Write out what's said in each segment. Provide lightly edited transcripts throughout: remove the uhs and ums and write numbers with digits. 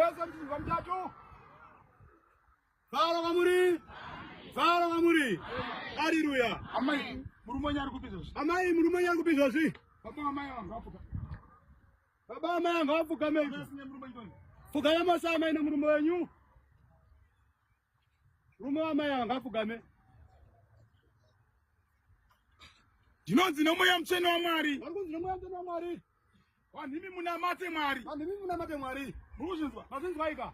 Mese muchinzwa mutatu. Fara kwamuri. Fara kwamuri. Haleluya. Amai, murume wenyu ari kupi izvozvi? Amai, murume wenyu ari kupi izvozvi? Baba amai vangu vafuka. Baba amai vangu vafuka mei. Fuka mose amai nemurume wenyu. Murume wamai ava ngafugame. Ndinonzi nomweya mutsvene waMwari. Vari kunzi nomweya mutsvene waMwari. Vanhu imi munamate Mwari. Vanhu imi munamate Mwari. Muri kuzvinzwa? Mazvinzwa ika.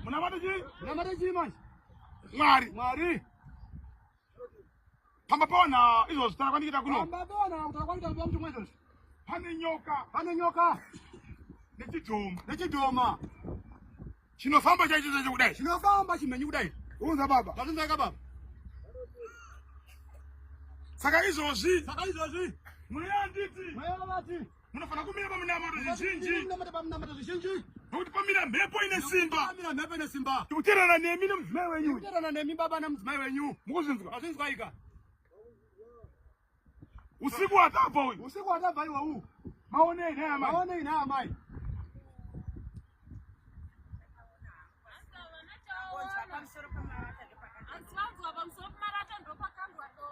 Munamate chii? Munamate chii manje? Mwari. Mwari. Pamba paona izvozvi tara kwandikita kuno. Pamba paona kutara kwandikita kuno mutumwa izvozvi. Pane nyoka. Pane nyoka. Nechidhoma. Nechidhoma. Chinofamba chaicho chaicho kudai. Chinofamba chimhenyu kudai. Unza baba. Zvazvinzwa ka baba. Saka izvozvi. Saka izvozvi. Mweya anditi. Mweya vati. Munofanira kumira pamunamato zvizhinji. Munamata pamunamato zvizhinji. Nokuti pamira mhepo ine simba. Pamira mhepo ine simba. Tikuteerana nemi nemudzimai wenyu. Tikuteerana nemi baba nemudzimai wenyu. Mukuzvinzwa? Mazvinzwa ika. Usiku watabva uyu. Usiku watabva iwe huu. Maonei nhai amai. Maonei nhai amai.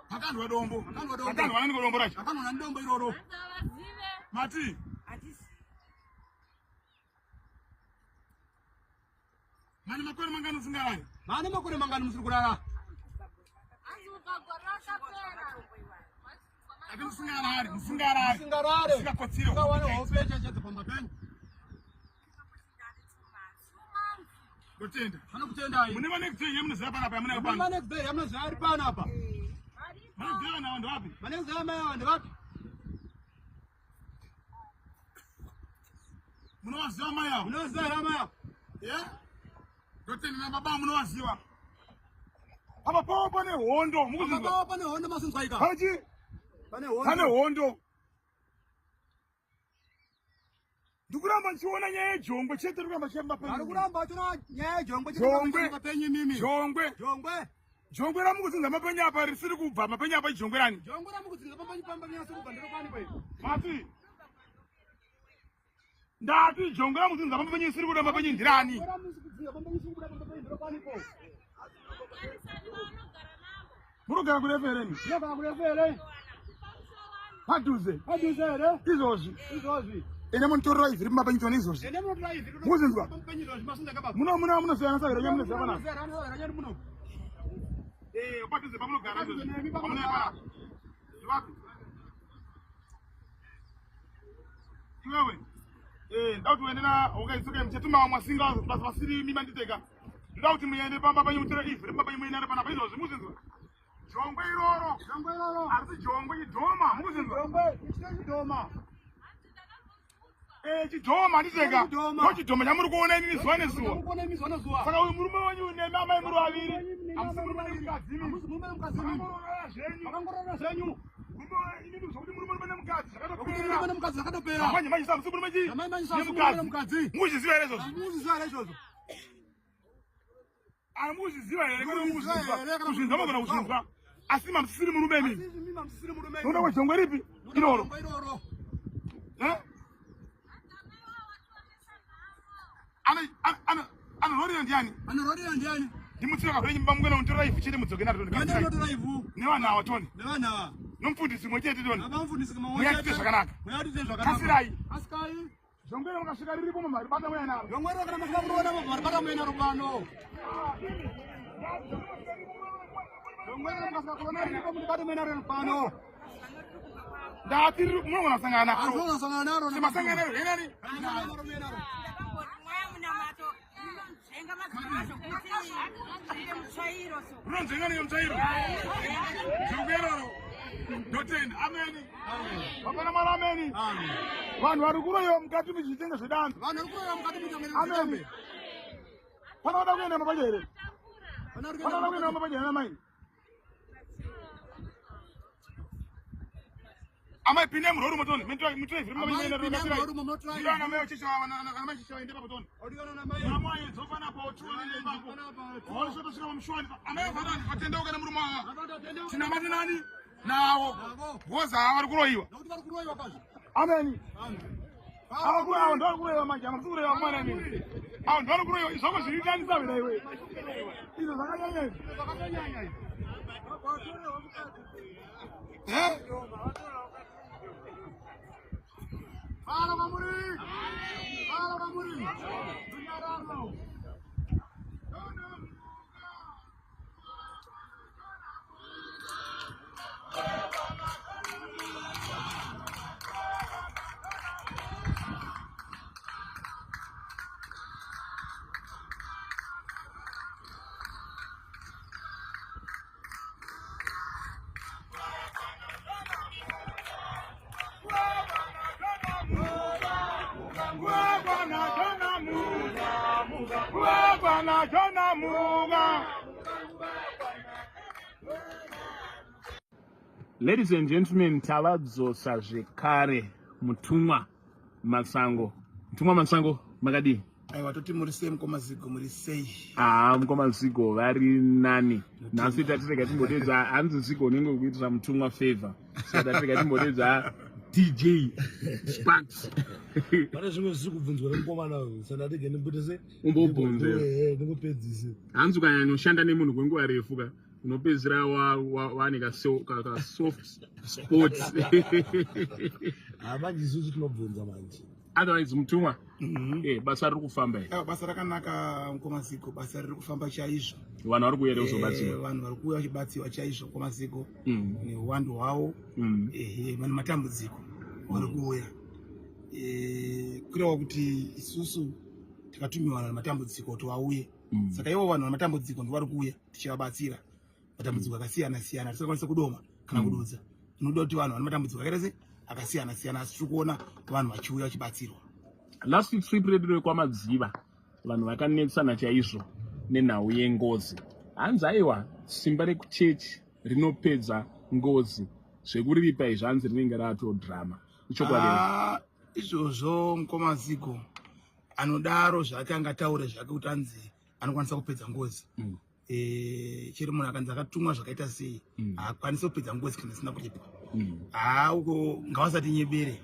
Pakandwa dombo. Pakandwa nani dombo racho? Pakandwa nani dombo iroro? Mati. Mane makore mangani musingarari? Mane makore mangani musiri kurara? Ati musingarari, musingarari. Musingarari. Musingakotsire. Musingawane hope chaidzo pamba penyu. Ndotenda. Vanokutendai. Mune manext day yamunoziva panapa yamunayo Mune pano. manext day yamunoziva ari panapa. Manext day vana vanhu vapi? Manext day amai ava ndevapi? Munovaziva mai avo? Munovaziva here amai avo? Yeah? Ndotenda nababa munovaziva. Apa pavo pane hondo, mukuzvinzwa? Apa pavo pane hondo masinzwa ika. Pane chii? Pane hondo. Pane hondo. Ndikuramba ndichiona nyaya yejongwe chete ndikuramba ndichifamba penyu. Ari kuramba achiona nyaya yejongwe chete kuramba penyu mimi. Jongwe. Jongwe. Jongwe ramukudzinza mapenyu apa risiri kubva mapenyu apa ijongwe rani? Jongwe ramukudzinza mapenyu pamba penyu asiri kubva ndiro kwani kwei? Mati. Ndati jongwe ramukudzinza mapenyu isiri kuda mapenyu ndirani? Jongwe ramukudzinza mapenyu isiri kuda mapenyu ndiro kwani ko? Munogara kurefu here imi? Munogara kurefu here? Padhuze. Padhuze here? Izvozvi. Izvozvi. Ende munotorera ivhu riri mumapenyu tone izvozvi. Ende munotora ivhu riri Muzinzwa. mumapenyu izvozvi masunza kababa. Muno muno munoziva ana here munoziva pana. Munoziva ana here muno. Eh, padhuze pamunogara Padhuze izvozvi. nemi Pamunogara pamunogara. panapa. Zvivapi? Iwewe. Eh, ndoda kuti uende na ukaitsoka muchatuma vamwe vasinga vasiri imi manditeka. Ndoda kuti muende pamba penyu mutore ivhu repamba penyu muende panapa izvozvi muzinzwa. Jongwe iroro. Jongwe iroro. Harisi jongwe chidhoma mukuzinzwa. Jongwe chidhoma. Eh, chidhoma handiteka. Chidhoma. Ndo chidhoma chamuri kuona imimi zuva nezuva. Chamuri kuona imimi zuva nezuva. Saka uyu murume wenyu nemi amai muri vaviri. Hamusi murume nemukadzi imi. Hamusi murume nemukadzi imi. Makangorora zvenyu. Makangorora zvenyu. Murume inini zvokuti murume murume nemukadzi Zvokuti murume nemukadzi zvakatopera. Manje manje hamusi murume chii? Manje manje hamusi murume nemukadzi. Mukuzviziva here izvozvo? Mukuzviziva here izvozvo? Amuzviziva here kana Mukuzviziva mukuzvinzwa? here kana Kuzvinzwa magona kuzvinzwa. Asi mamusisiri murume imi. Asi imi mamusisiri murume imi. Unoda kwejongwe ripi? Unoda Iroro. jongwe iroro. Eh? Ano ano anororera ndiani? Anororera ndiani? Ndimutsira kavhura nyumba mungena unotora ivhu chete mudzoke naro toni. Mwana unotora ivhu. Nevana ava toni. Nevana ava. Nomufundisi mumwe chete toni. Baba mufundisi mumwe Mweya chete. tiite zvakanaka. Mweya tiite zvakanaka. Kasirai. Kasirai. Jongwe makasvika riripo mama ribata mweya naro. Jongwe kana masvika kuroona mama ribata mweya naro pano. Jongwe kana makasvika kuroona riripo muribata mweya naro pano. Ndati riri munogona kusangana naro. Munogona kusangana naro. Semasangana naro henani. Naro mweya naro. Runonzvenga nemutsvairo. Jongwe iroro. Ndotenda. Ameni. Vapana Mwari ameni. Vanhu vari kuroyiwa mukati muzvitengo zvedambe. Vanhu vari kuroyiwa mukati muzvitengo Ameni. zvedambe. Panoda kuenda mapaja here? Panoda Panoda kuenda mapaja here amai? Amai pinde murori motoni. Mitoi mitoi viri Amai, mabanya pindai murori munotora Ndiro ana mai ochicha ana mai chicha ende papo toni. Odikana na mai. Amai dzofana po tuone ende papo. Dzofana po. Wanosvika tosvika pamushwani. Amai vafana vatendeuka nemurume wavo. Vakatendeuka. Tinamate nani? Navo. Navo. Because ava vari kuroyiwa. Nokuti vari kuroyiwa kazvo. Ameni. Amen. Ava kuroyiwa ndo vari kuroyiwa manje. Hamusi kuroyiwa mwana imimi. Awo ndvari kuroiwa zvako zviri nani savira iwe. Izvo zvakanyanya izvi. Zvakanyanya izvi. Eh? Fara kwamuri! Fara kwamuri! Runyararo! Ladies and gentlemen, tavadzosa zvekare mutumwa Masango. Mutumwa Masango, makadii? Aiwa toti muri sei mukoma Zigo muri sei? Ah, mukoma Zigo vari nani. Nhasi tatirega timbodedza hanzi Zigo unenge ukuitira mutumwa favor. So tatirega timbodedza DJ Sparks. Pane zvimwe zvisi kubvunzwa nemukomana uyu. Saka ndatige ndimboite se umbobvunze. Eh, ndingopedzise. Hanzi ukanyanyoshanda nemunhu kwenguva refu ka unopedzisira wane ka soft spot. Ah, manje isusu tinobvunza manje. Otherwise mutumwa eh, basa riri kufamba here? Ah, basa rakanaka mukoma Zigo, basa riri kufamba chaizvo. Vanhu vari kuuya here kuzobatsirwa? Eh, vanhu vari kuuya vachibatsirwa chaizvo mukoma Zigo neuwandu hwavo ehe vane matambudziko vari kuuya. Eh, kureva kuti isusu takatumiwa vanhu vane matambudziko kuti vauye. Saka ivo vanhu vane matambudziko ndivo vari kuuya tichivabatsira matambudziko akasiyana siyana tisingakwanisa kudoma kana kududza. Tinoda kuti vanhu vane matambudziko akaita se akasiyana siyana, asi tiri kuona vanhu vachiuya vachibatsirwa. Last trip redu rekwaMadziva vanhu vakanetsana chaizvo nenhau yengozi. Hanzi aiwa simba rekuchechi rinopedza ngozi, zvekuripa izvi hanzi rinenge ratodrama. Ichokwadi here? Ah, izvozvo mukoma Zigo anodaro zvake, angataure zvake kuti anzi anokwanisa kupedza ngozi. Chero munhu akanzi akatumwa zvakaita sei haakwanisi kupedza ngozi kana isina kuripwa. Haa uko ngavasati nyebere.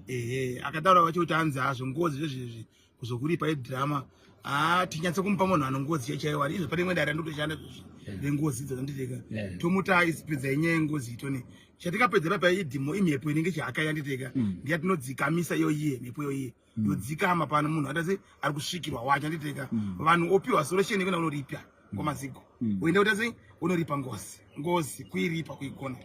Ehe akataura vacho kuti anzi hazvo ngozi zvezvezvi kuzokuripa idrama. Haa tinyatse kumupa munhu ano ngozi chaiyo wari izvo pane imwe dare randikutoshanda izvozvi rengozi idzo dzanditeka. Tomuti aisipedza inyaya yengozi itone. Chatikapedza papa idhimo imhepo inenge chihaka yanditeka. Ndiyatinodzikamisa iyo iye mhepo iyo iye. Yodzikama pano munhu atase ari kusvikirwa wacho anditeka. Vanhu opiwa solution yekuenda kunoripa kwamazigo. Uenda kuti sei unoripa ngozi. Ngozi kuiripa kuigona.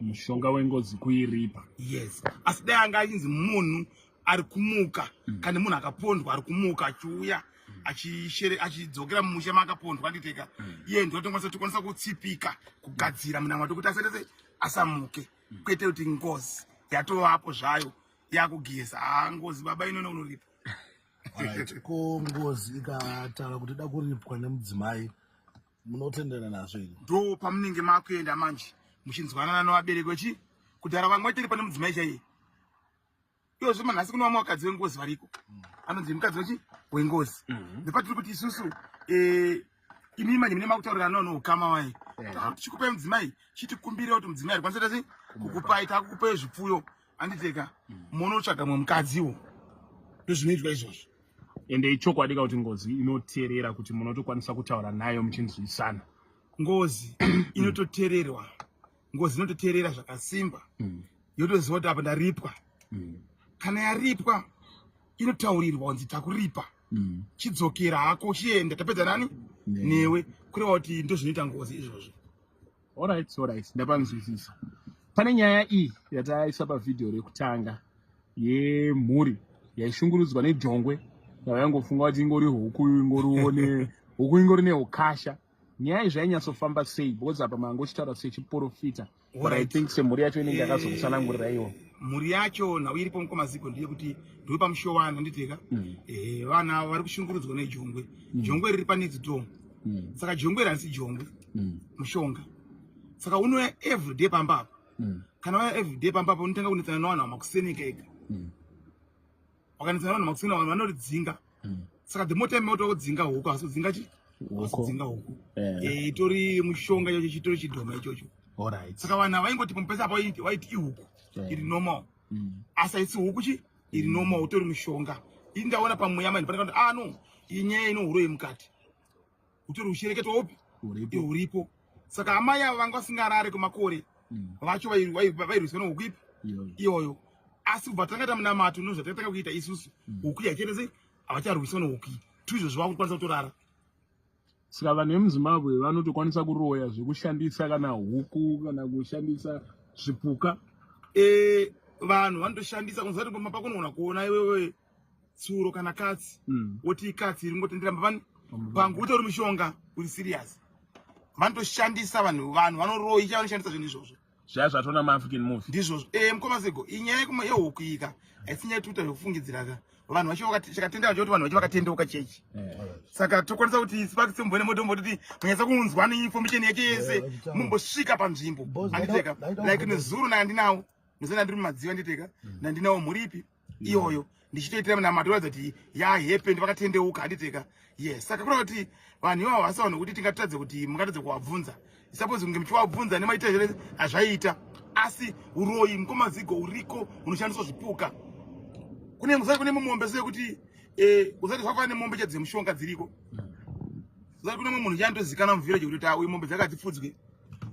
Mushonga wengozi kuiripa. Yes. Asi dai anga achinzi munhu ari kumuka kana munhu akapondwa ari kumuka achiuya achishere achidzokera mumusha maakapondwa anditeka. Iye ndiwo tokwanisa kutsipika kugadzira munamato kuti asatese asamuke. Kwete kuti ngozi yatovapo zvayo yakugeza. Haa ngozi baba inoona unoripa. Alright, ko ngozi ikataura kuti ida kuripwa nemudzimai munotendera nazvo here? Ndo pamunenge makuenda manje muchinzwanana nevabereki vechi kudhara vamwe vaitoripa nemudzimai chaiye. Iyozve manhasi kune vamwe vakadzi vengozi variko anonzi mukadzi wechi wengozi. Ndopatiri kuti isusu imi manje mune makutaurirana noukama waye tichikupai mudzimai chitikumbirira kuti mudzimai ari kwanisa sei kukupai, takukupai zvipfuyo anditeka munotsvaga mumwe mukadziwo. Ndozvinoitwa izvozvo. Ende ichokwadi ka kuti ngozi inoteerera kuti munotokwanisa kutaura nayo muchinzwisana? Ngozi inototeererwa. Ngozi inototeerera zvakasimba. Yotoziva kuti apa ndaripwa. Kana yaripwa inotaurirwa kunzi takuripa. Chidzokera hako chienda tapedza nani newe. Kureva kuti ndozvinoita ngozi izvozvo. Alright, alright, ndapanzwisisa. Pane nyaya iyi yataisa pavhidhiyo rekutanga yemhuri yaishungurudzwa nejongwe yavaingofunga kuti ingori huku ingoriwo huku ingori neukasha. Nyaya iyi zvainyatsofamba sei? Because apa mangochitaura sechiporofita. But I think semhuri yacho inenge yakazokutsanangurira iwo. Mhuri yacho nhau iripo mukoma Zigo ndeyekuti ndiwe pamushowana nditeka. Vana vari kushungurudzwa nejongwe. Jongwe riri panext door. Saka jongwe harisi jongwe. Mushonga. Saka unouya everyday pamba apa. Kana wauya everyday pamba apa unotanga kunetsana nevanhu vamakuseneka ega. Wakanetsana nevanhu vamakuseneka vanhu vanoridzinga. Saka the more time wotodzinga huku asi kudzinga chi? Kudzinga huku. Itori mushonga ichocho chitori chidhoma ichocho. Alright. Saka vanhu vaingoti pamupesa apa waiti ihuku iri normal. Asi haisi huku chi iri normal utori mushonga. Ini ndaona pamweya manje pandakati ah no, iyi nyaya ino huroyi mukati. Utori ushereketwa upi? Uripo. Saka amai ava vanga vasingarare kwemakore vacho vairwiswa nehuku ipi iyoyo. Asi kubva tanga taita munamato ndozvatakatanga kuita isusu, huku yachiita sei, havacharwiswa nehuku iyi, tuizvozvo vakukwanisa kutorara. Saka vanhu vemuZimbabwe vanotokwanisa kuroya zvekushandisa kana huku kana kushandisa zvipuka? Vanhu vanotoshandisa kunzati pakunogona kuona iwewe tsuro kana katsi, woti ikatsi iri ngotendera pavani pangu utori mushonga uri serious. Vanotoshandisa vanhu vanoroyi vanoshandisa zvinhu izvozvo. Zvaya zvatoona maAfrican movie. Ndizvozvo. Mukoma Zigo, inyaya yehuku ika haisi nyaya yekuita zvekufungidzira ka. Vanhu vacho chakatenda vacho kuti vanhu vacho vakatendeuka chechi, saka tokwanisa kuti Sparks mumbone motombototi munyatsa kunzwa neinformation yacho yese, mumbosvika panzvimbo anditeka. Like nezuro nandinawo nezuro ndiri mumadziva nditeka, nandinawo mhuri ipi iyoyo ndichitoitira munamato kuratidza kuti yahependi vakatendeuka handiteka. Yes, saka kureva kuti vanhu ivavo hasi vanhu kuti tingatadze kuti mungatadze kuvabvunza. Suppose kunge muchivabvunza nemaita zvese hazvaiita. Asi uroyi, mukoma Zigo, uriko unoshandiswa zvipuka. Kune musati kune mumombe seyekuti usati zvakafanana nemombe chadzemushonga dziriko. Usati kune mumwe munhu chandozikanwa muvillage kuti uyu mombe dzakadzipfudzwe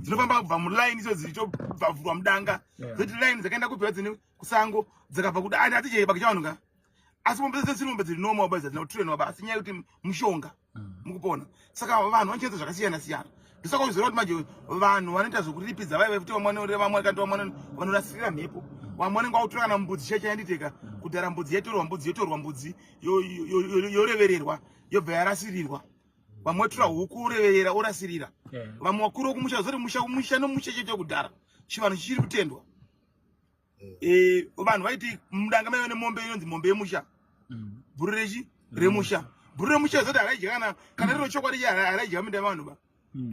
dzinofamba kubva mulaini idzo dzichitobvavhurwa mudanga, dzoti line dzakaenda kubva dzine kusango dzakabva kuda ani ati chebaki chavanhu ka. Asi mombe dzese dziri mombe dziri normal ba, dzina kutrainwa ba, asi nyaya yekuti mushonga mukupona. Saka vanhu vanochengeta zvakasiyana siyana. Ndosaka uchizoona kuti manje vanhu vanoita zvekuripidza vaiva futi vamwe vanoreva vamwe kana vamwe vanorasirira mhepo, vamwe vanenge vakutora kana mbudzi chaicho yanditeka kudhara. Mbudzi yaitorwa, mbudzi yotorwa, mbudzi yorevererwa, yobva yarasirirwa. Vamwe vatora huku, ureverera, orasirira. Vamwe vakuru vokumusha zoti musha musha nomusha chete. Kudhara chivanhu chichiri kutendwa, vanhu vaiti mudanga maiva nemombe inonzi mombe yemusha, bhuru rechi remusha. Bhuru remusha zoti haraidya kana riro chokwadi, haraidya minda yevanhu ba,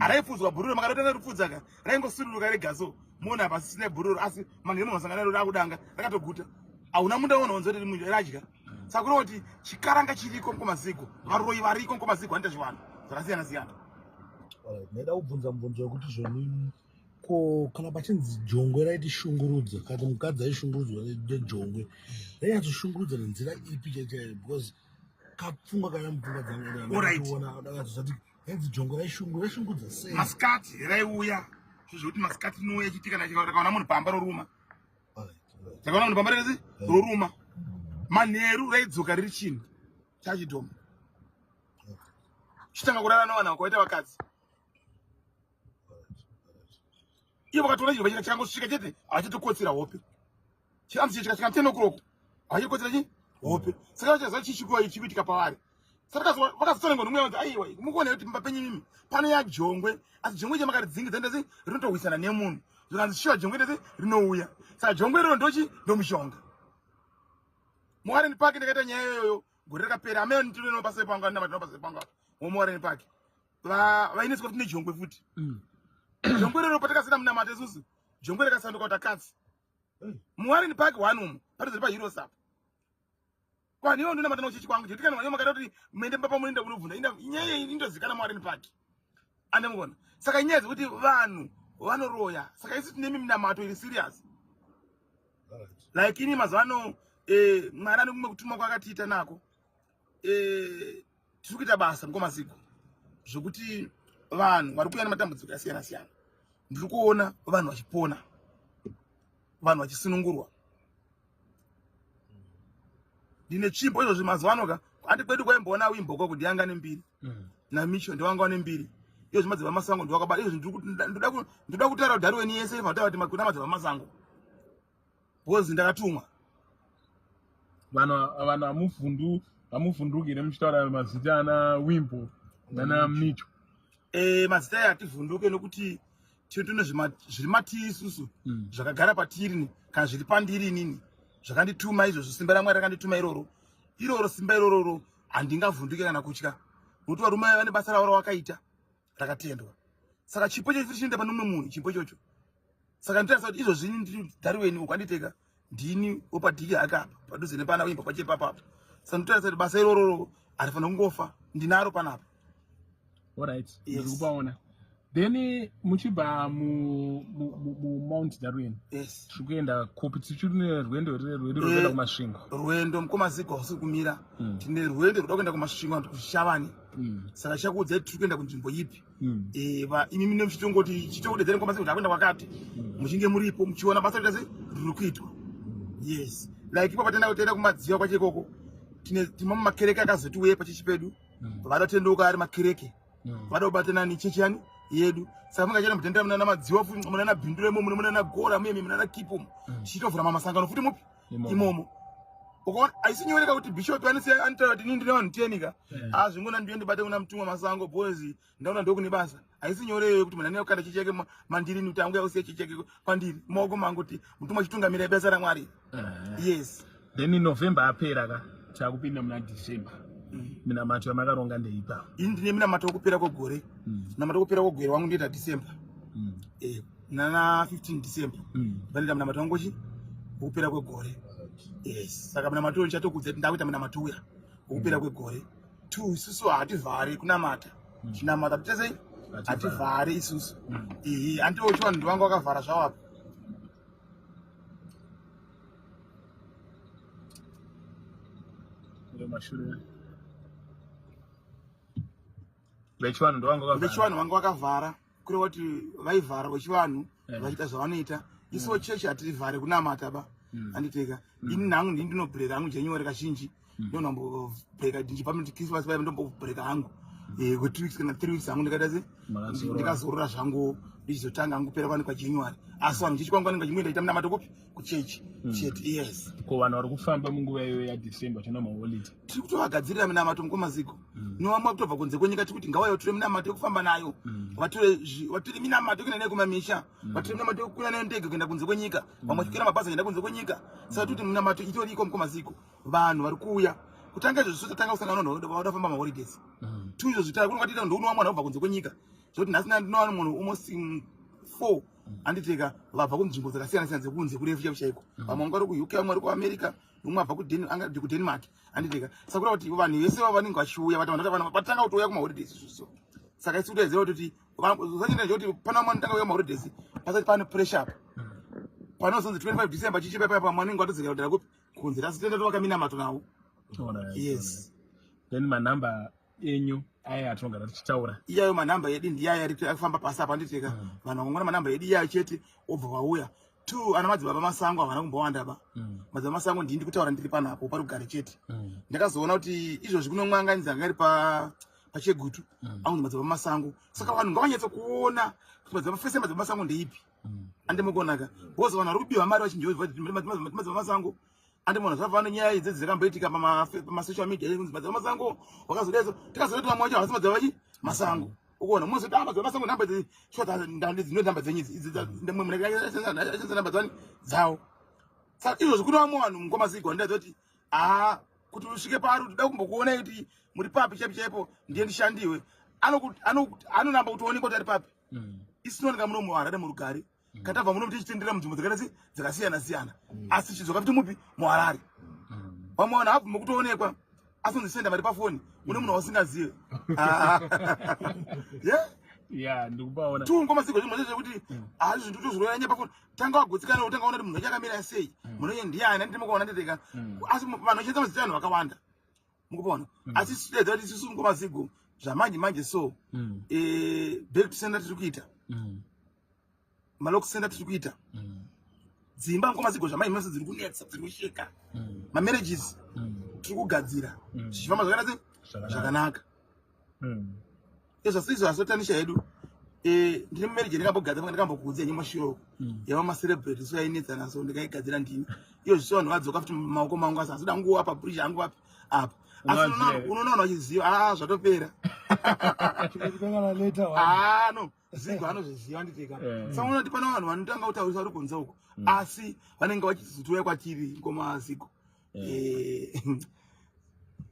haraifudzwa bhuru. Makatotanga ripfudza ka, raingosuduruka rega. So muona pasisina bhuru, asi manheru munhu wasangana naro rakudanga rakatoguta, hauna munda wona wanzoti radya. Saka kureva kuti chikaranga chiriko, mukomazigo, varoyi variko, mukomazigo, vanoita zvivanhu zvakasiyana siyana. Alright, ndaida kubvunza mubvunzo wekuti zvoni ko kana pachinzi jongwe raitishungurudza, kana kuti mukadzi aishungurudzwa nejongwe, rainyatsoshungurudza nenzira ipi chaichaiyo? Because kapfungwa kana mupfungwa dzangu ndakaona ndakazoti yainzi jongwe raishungurudza sei? Masikati raiuya, zvekuti masikati rinouya chiti kana rikaona munhu pamba roruma. Rakaona munhu pamba rezi roruma. Manheru raidzoka riri chinhu chachidhoma, chitanga kurara navanhu vakaita vakadzi. Ivo vakatora chiro chakangosvika chete, havachatokotsera hope. Chianzi chikasvika 10 o'clock, havachatokotsera chi hope. Saka vachaziva chichikuva chikuitika pavari. Saka vakazotora nomweya kuti aiwa, mukuona kuti pamba penyu mimi pano yajongwe, asi jongwe chamakaridzingidza ndesi rinotohwisana nemunhu. Zvikanzi shuwa jongwe ndesi rinouya. Saka jongwe iroro ndochi ndomushonga. MuWarren Park ndakaita nyaya iyoyo gore rakapera. Amene ndinopasei pangu, andinapasei pangu apa muWarren Park vaineswa futi nejongwe futi. Jongwe rero patakasina munamato isusu, jongwe rakasanduka kuita katsi muWarren Park one umu padhuze paHeroes apo. Vanhu ivo ndinamata nochechi kwangu chete. Kana vanhu makada kuti muende papa munoenda kunobvunza, inyaya iyi indozikana muWarren Park, andimukona. Saka inyaya dzekuti vanhu vanoroya. Saka isu tine minamato iri serious. Like ini mazuva ano, Mwari ane kumwe kutuma kwakatiita nako. Tiri kuita basa, mukomaziko, zvokuti vanhu vari kuuya nematambudziko akasiyana siyana. Ndiri kuona vanhu vachipona, vanhu vachisunungurwa. Ndine tsvimbo izvozvi mazuva ano ka. Andi kwedu kwaimboona wimboko kuti yanga nembiri namicho ndewanga nembiri. Izvozvi madzibaba masango ndiwakabata. Izvozvi ndoda kutaura kuti dhariweni yese inotaura kuti kuna madzibaba masango because ndakatumwa. Vanhu hamuvhundukire muchitaura mazita ana Wimbo nana Micho? Mazita aya hativhunduke nokuti tine zviri matiri isusu, zvakagara patiri kana zviri pandiri inini, zvakandituma izvozvo. Simba raMwari rakandituma iroro iroro, simba irororo handingavhunduke kana kutya, nokuti varume vane basa ravo ravakaita rakatendwa. Saka chipo chefu chinoenda pane mumwe munhu, chipo ichocho. Saka ndinotarisa kuti izvozvi ndiri dhariweni uku, anditeka ndini wepadhiki hake apa padhuze nepana wimbo pachepapapo. Saka ndinotarisa kuti basa irororo harifanira kungofa, ndinaro panapa. Alright. Ndiri kupaona. Then muchibva muMount Darwin, yes, tiri kuenda kupi? Tichiri nerwendo rwedu rwekuenda kuMasvingo. Rwendo, mukoma Zigo, hausi kumira. Tine rwendo rwuda kuenda kuMasvingo kana kuShavani. Saka chakuudzai tiri kuenda kunzvimbo ipi. Imi mine muchitongoti chitokudedzera, mukoma Zigo, kuti akuenda kwakati, muchinge muripo muchiona basa rita sei riri kuitwa. Yes, like ipo patenda kutenda kuMadziva kwacho ikoko, tine timamwe makereke akazoti uye pachechi pedu. Vada kutendeuka ari makereke, vada kubatana nechechi yani yedu. Saka mungachena mutendera munana Madziwa futi, munana Bhindura imomo, munana Gora muyemi, munana Kipo, tichitovhura mamasangano futi mupi? Imomo. Imomo. Ukaona haisi nyore kuti bishop anosiya anotaura kuti inini ndine vanhu 10 ka, zvingona ndiyo ndibate kuna mutumwa masango boys, ndaona ndokune basa. Haisi nyore iyoyo kuti munhu anenge kukanda chechi yake mandirini, kuti anguya kusiya chechi yake kwandiri mumaoko mangu, kuti mutumwa chitungamira basa raMwari. Yes. Then November apera ka, takupinda muna December. Minamato yamakaronga ndeipa? Ini ndine minamato wokupera kwegore. Minamato wokupera kwegore wangu ndoita December, nana 15 December. Vanoita minamato wangu chi wokupera kwegore. Yes, saka minamato ndichatokudza kuti ndakuita minamato uya wokupera kwegore. Two, isusu hativhari kunamata. Chinamata titesei, hativhari isusu. Ehe, andiwo chivanhu ndivanga wakavhara zvawapa. Mashure vechivanhu ndovanga vakavhara. Vechivanhu vanga vakavhara, kureva kuti vaivhara vechivanhu vachiita zvavanoita. Isuwo chechi hativhare kunamata ba. Anditeka ini nhangu ndini ndinobhureka hangu January kazhinji, ndinombobhureka ndichibva muti Christmas paya, ndombobhureka hangu kwe 2 weeks kana 3 weeks hangu, ndikaita se Makazorora. Ndikazorora zvangu, ndichizotanga hangu kupera kwani kwaJanuary. Asi vanhu chechi kwangu vanenge vachimboenda ita minamato kupi? Kuchechi chete, yes. Ko vanhu vari kufamba munguva iyoyo yaDecember vachienda maholiday? Tiri kutovagadzirira minamato, mukomaziko. Novamwe kutobva kunze kwenyika, tiri kuti ngavauye vatore minamato yekufamba nayo, vatore minamato yekuenda nayo kumamisha, vatore minamato yekukwira nayo ndege kuenda kunze kwenyika, vamwe vachikwira mabhazi kuenda kunze kwenyika. Saka toti minamato itoriko, mukomaziko. Vanhu vari kuuya kutanga izvozvo, tatanga kusangana navanhu vanoda kufamba maholidays. Two, izvo zvitara kuno kwatiita, ndounowa mwana kubva kunze kwenyika, zvokuti nhasi ndinowana munhu almost four, anditeka, vabva kunzvimbo dzakasiyana siyana dzekunze kurefu chaiko chaiko. Vamwe vanga vari kuUK, vamwe vari kuAmerica, umwe abva kuDenmark, anditeka. Saka kureva kuti vanhu vese vava vanenge vachiuya, vati vanhu vatanga kutouya kumaholidays izvozvo. Saka isu kutoziva kuti zvachienda ndechekuti pana vamwe vanotanga kuuya kumaholidays pasati pane pressure apa panozonzi 25 December chichipa paya, pamwe vanenge vatodzokera kudhara kupi? Kunze. Asi toenda tovaka minamato navo. Yes. Then manhamba enyu aya atinogara tichitaura? Iyayo manhamba edu ndiyayo ari akufamba pasi apa, anditeka. Vanhu vakangona manhamba edu iyayo chete, obva vauya. Two, ana madzibaba masango havana kumbowanda ba. Madzibaba masango ndini ndikutaura ndiri panapo parugare chete. Ndakazoona kuti izvozvi kuno mwanganidzi anga ari paChegutu aunzi madzibaba masango. Saka vanhu ngavanyatse kuona kuti madzibaba fese, madzibaba masango ndeipi, andimukonaka, because vanhu vari kubiwa mari vachinjmadzibaba masango, andimona. Zvafana nenyaya idzi dzakamboitika pamasocial media, kunzi madzibaba masango wakazodaiso. Tikazoona kuti vamwe vacho havasi madzibaba chi masango. Ukuona munozoti, ah, madzibaba masango, nhamba idzi dzino nhamba dzenyu idzi, idzi namba dzani dzawo. Saka izvozvi kune vamwe vanhu, mukomazigwa, ndaidza kuti haa, kuti usvike pari kuti da kumbokuonai kuti muri papi chaipo chaipo, ndiye ndishandiwe. Anoramba kutoonekwa kuti ari papi. Isinooneka muno muHarare murugare. Katabva muno tichitendera munzvimbo dzakaita sei, dzakasiyana siyana, asi chidzoka futi mupi? MuHarare. Vamwe vanhu habvumi kutoonekwa, asi unzisenda mari pafoni, une munhu wausingazive. Yeah. Ya, ndikupaona. Tu ngoma ziko zvimwe zvekuti hazvi zvinhu tozviroranya pafoni. Tanga wagutsikana, utanga ona kuti munhu wacho akamira sei, munhu uye ndiani, anditi mukaona nditeka. Asi vanhu vachishandisa mazita evanhu vakawanda, mukupaona. Asi isu toedza kuti isusu ngomazigo zvamanje manje so, back to sender tiri kuita, malock sender tiri kuita. Dzimba, ngomazigo, zvamanje mese dziri kunetsa, dziri kusheka, mamarriages tiri kugadzira zvichifamba zvakanaka sei? Zvakanaka. Zvakanaka. Izvo sizvo asotanisha hedu. Ndine marriage ndikambogadzira, ndikambokudza nyemashure yava macelebrity, so yainetsana, so ndikaigadzira ndini. Iyo zviso vanhu vadzoka futi mumaoko mangu, asi asida nguva pa bridge hangu papi apa, asi Unovaziva here? unoona vanhu vachiziva, ah, zvatopera. Chikangana later one. Ah, no, Zigo anozviziva, nditeka. Saka unoona kuti pane vanhu vanotanga kutaurisa vari kunze uko, asi vanenge vachizotouya kwatiri, ngoma Zigo.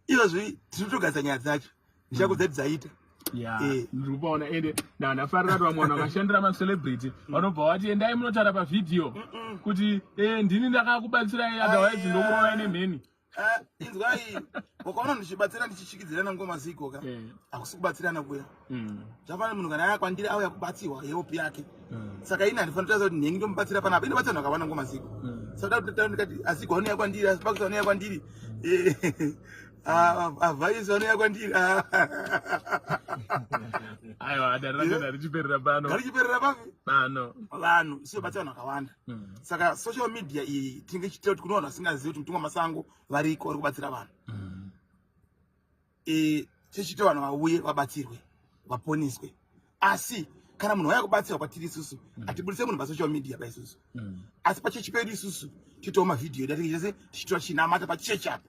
Izvozvi tiri kutogadzira nyaya dzacho, ndichakudza kuti dzaita. Ya, ndiri kupaona. Ende ndafarira kuti vamwe vanhu vakashandira macelebrity vanobva vati endai munotaura pavhidhiyo kuti ndini ndakakubatsirai, otherwise ndokurovai nemheni. Ah, inzwai, ukaona ndichibatsira ndichishikidzirana ngoma ziko ka, hakusi kubatsirana kuya. Zvafanira munhu kana aya kwandiri auya kubatsirwa help yake. Saka ini handifanira kutaura kuti nhengi ndomubatsira panapa, inobatsira vanhu vakawanda ngoma ziko. Saka da ndikati aziko anouya kwandiri, asipakisa anouya kwandiri, avhaisi anouya kwandiri. Aiwa, dare racho richiperera pano. Ngarichiperera papi? Pano. Vanhu isiyo batsira vanhu vakawanda. Saka social media iyi tinenge tichiitira kuti kune vanhu vasingazivi kuti mutumwa masango variko vari kubatsira vanhu. Tichiita vanhu vauye vabatsirwe, vaponeswe. Asi kana munhu wauya kubatsirwa kwatiri isusu, hatibudise munhu pasocial media pa isusu. Asi pachechi pedu isusu tiitawo mavhidhiyo edu atinenge se tichitora chinamata pachechi apa.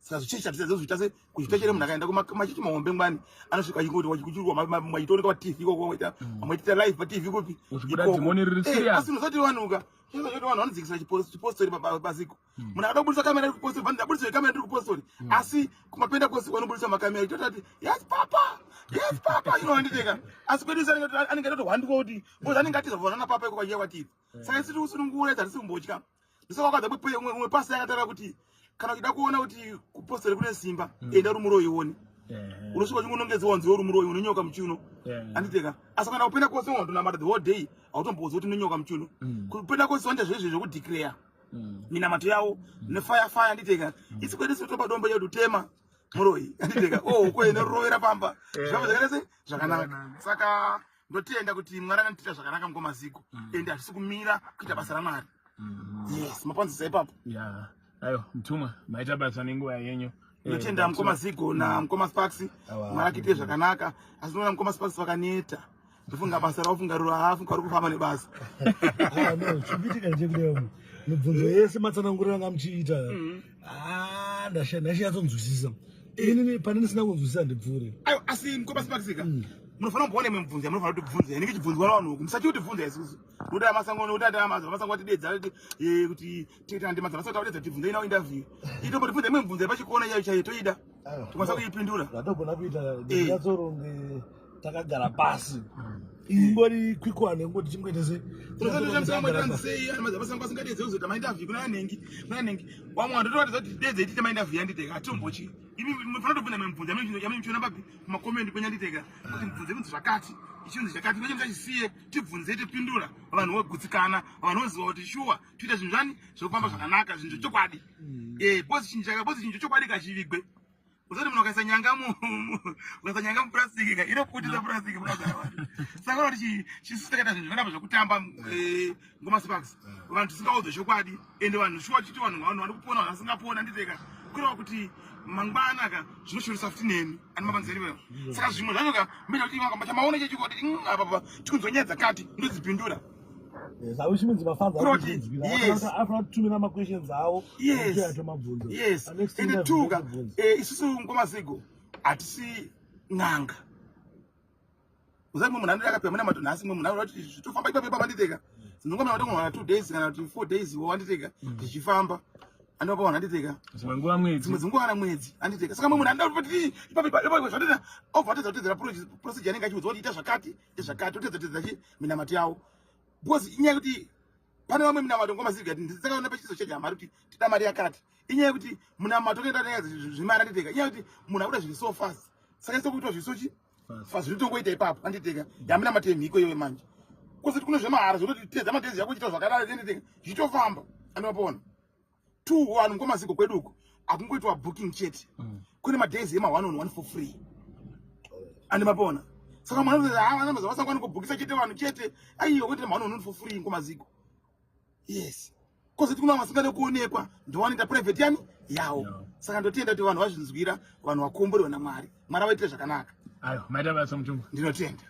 Saka zvichechi hatizozviita se kuzviita chero munhu akaenda kumachechi mahombe ngwani anosvika achingoti wachikurwa machitooneka paTV ikoko, waita vamwe live paTV kupi. Uchibuda ikoko. Dhimoni riri serious. Asi unozoti vanhuka zvoti vanhu vanodzikisira chipostori pasiko. Munhu akada kubudisa kamera iri kupostori, vanhu abudisa kamera iri kupostori, asi kumapenda kwose vanobudisa makamera itotati, "Yes papa, yes papa," inowanditeka. Asi kwedu isu anenge atohwanduka kuti because anenge atiza vanana papa iko kwachiya kwatiri. Saka isu tiri kusunungura, hatisi kumbotya. Ndosaka wakadza umwe pasi akataura kuti kana uchida kuona kuti kupostori kune simba, enda uri muroyi uone. Unosvika uchingonongedzewa nziwe uri muroyi, unonyoka muchiuno. Anditeka. Asi kana kupenda kwose wandonamata the whole day, hautombozivi kuti unonyoka muchiuno. Kupenda kwose wanoita zvezvo zvekudeclare minamato yavo nefire fire, anditeka. Isi kwedu isu topa dombo yedu tema muroyi, anditeka. Oh, kwe nerovera pamba zvavo zvakaita se zvakanaka. Saka ndotenda kuti Mwari akanditiita zvakanaka mukomaziko, ende hatisi kumira kuita basa raMwari. Yes, mapanzisa ipapo. Ya, ayo mutumwa, maita basa nenguva yenyu. Ndotenda mukoma Zigo na mukoma Sparks. Awa. Mwari akuitire zvakanaka. Asi ndinoona mukoma Sparks vakaneta, ndofunga basa raufunga ruro haafunga vari kufamba nebasa. Ah, no, chikuitika ndechekudai, mibvunzo yese matsanangurira anga muchiita. Ah, ndashanyatsonzwisisa inini. Pane ndisina kunzwisisa ndipfuure. Ayo, asi mukoma Sparks ka, munofanira kumboona imwe mibvunzo yamunofanira kuti bvunze inenge ichibvunzwa navanhu uku. Musachi kuti bvunza isusu nokuti amasango, nokuti ati masango atidedza kuti titande madzamasango taudedza tibvunze inawo interview itombotibvunza imwe mibvunzo yepachikona chaiyo chaiyo toida tikwanisa kuipindura. Zvatogona kuita, ndinatsoronge takagara pasi, ingori quick one yekungoti chingoite se sei madzamasango asingadedze kuzoita mainterview kuna anengi, kuna anengi wamwe vanhu totoratidza kuti dedze tiite mainterview yanditeka hatitombochi. Imi munofanira kutobvunza imwe mibvunzo yamuchiona papi kumakomenti kwenyu, anditeka, kuti mibvunzo inonzi zvakati, ichinzi zvakati, noche musachisiye tibvunze topindura, vanhu vogutsikana, vanhu voziva kuti shuwa toita zvinhu zvani zvokufamba zvakanaka, zvinhu zvechokwadi. Bosi chinhu chaka bosi chinhu chechokwadi kachivigwe. Usati munhu ukaisa nyanga ukaisa nyanga mupurasitiki ka, inoputisa purasitiki munogara vanhu. Saka kuti chisusu takaita zvinhu zvakanaka zvekutamba, ngoma Sparks, vanhu tisingaudzwe chokwadi, ende vanhu shuwa chiti vanhu vari kupona, vanhu vasingapona, nditeka kureva kuti mangwana ka zvinoshoresa futi nemi ani mapanzeri. Saka zvimwe zvacho ka mboita kuti chamaona checho kuti apa pa tikunzwa nyaya dzakati, ndodzipindura. Which means mafanza Kuroti, yes. afana kutumira maquestions avo. Tomabvunzo. Yes. Next ende interview tuka tobvunza. Isusu ngoma Zigo hatisi n'anga. Uzati mumwe munhu anoti akapiwa munamato nhasi, mumwe munhu anoti zvitofamba ipapo ipapo, anditeka. Dzinongoma kuti ngoma 2 days kana kuti 4 days wanditeka zvichifamba, andopa vanhu, anditeka. Dzimwe nguva mwedzi. Dzimwe dzinguva kana mwedzi, anditeka. Saka mumwe munhu anoda kuti ipapo ipapo zvatita obva atedza kutedzera procedure anenge achiudzwa kuti ita zvakati, ita zvakati, otedza tedza chi minamato yavo, because inyaya yekuti pane vamwe minamato ngoma Zigo ati ndisakaona pachiso chejamari kuti tida mari yakati. Inyaya yekuti munamato unoenda nyaya zvemari, anditeka. Inyaya yekuti munhu akuda zviri so fast, saka iso kuitwa zviri so chi fast, zvinotongoita ipapo, anditeka. Yaminamato yemhiko iyoyo manje. Kozoti kune zvemahara zvototi tedza matezi yako uchiita zvakadaro, anditeka, zvichitofamba, andimapona two vanhu. Ngoma Zigo kwedu uku hakungoitwa booking chete. Kune madays ema one on one for free, andimapona. Saka mwana vasangwani kubhukisa chete vanhu chete, aiwa, kuite ma one on one for free, ngoma Zigo. Yes, kozoti kuna vasingade kuonekwa ndowanoita private yani yawo. Saka ndotenda kuti vanhu vazvinzwira, vanhu vakomborerwa naMwari, Mwari avaitire zvakanaka. Ayo, maita basa mutumwa. Ndinotenda.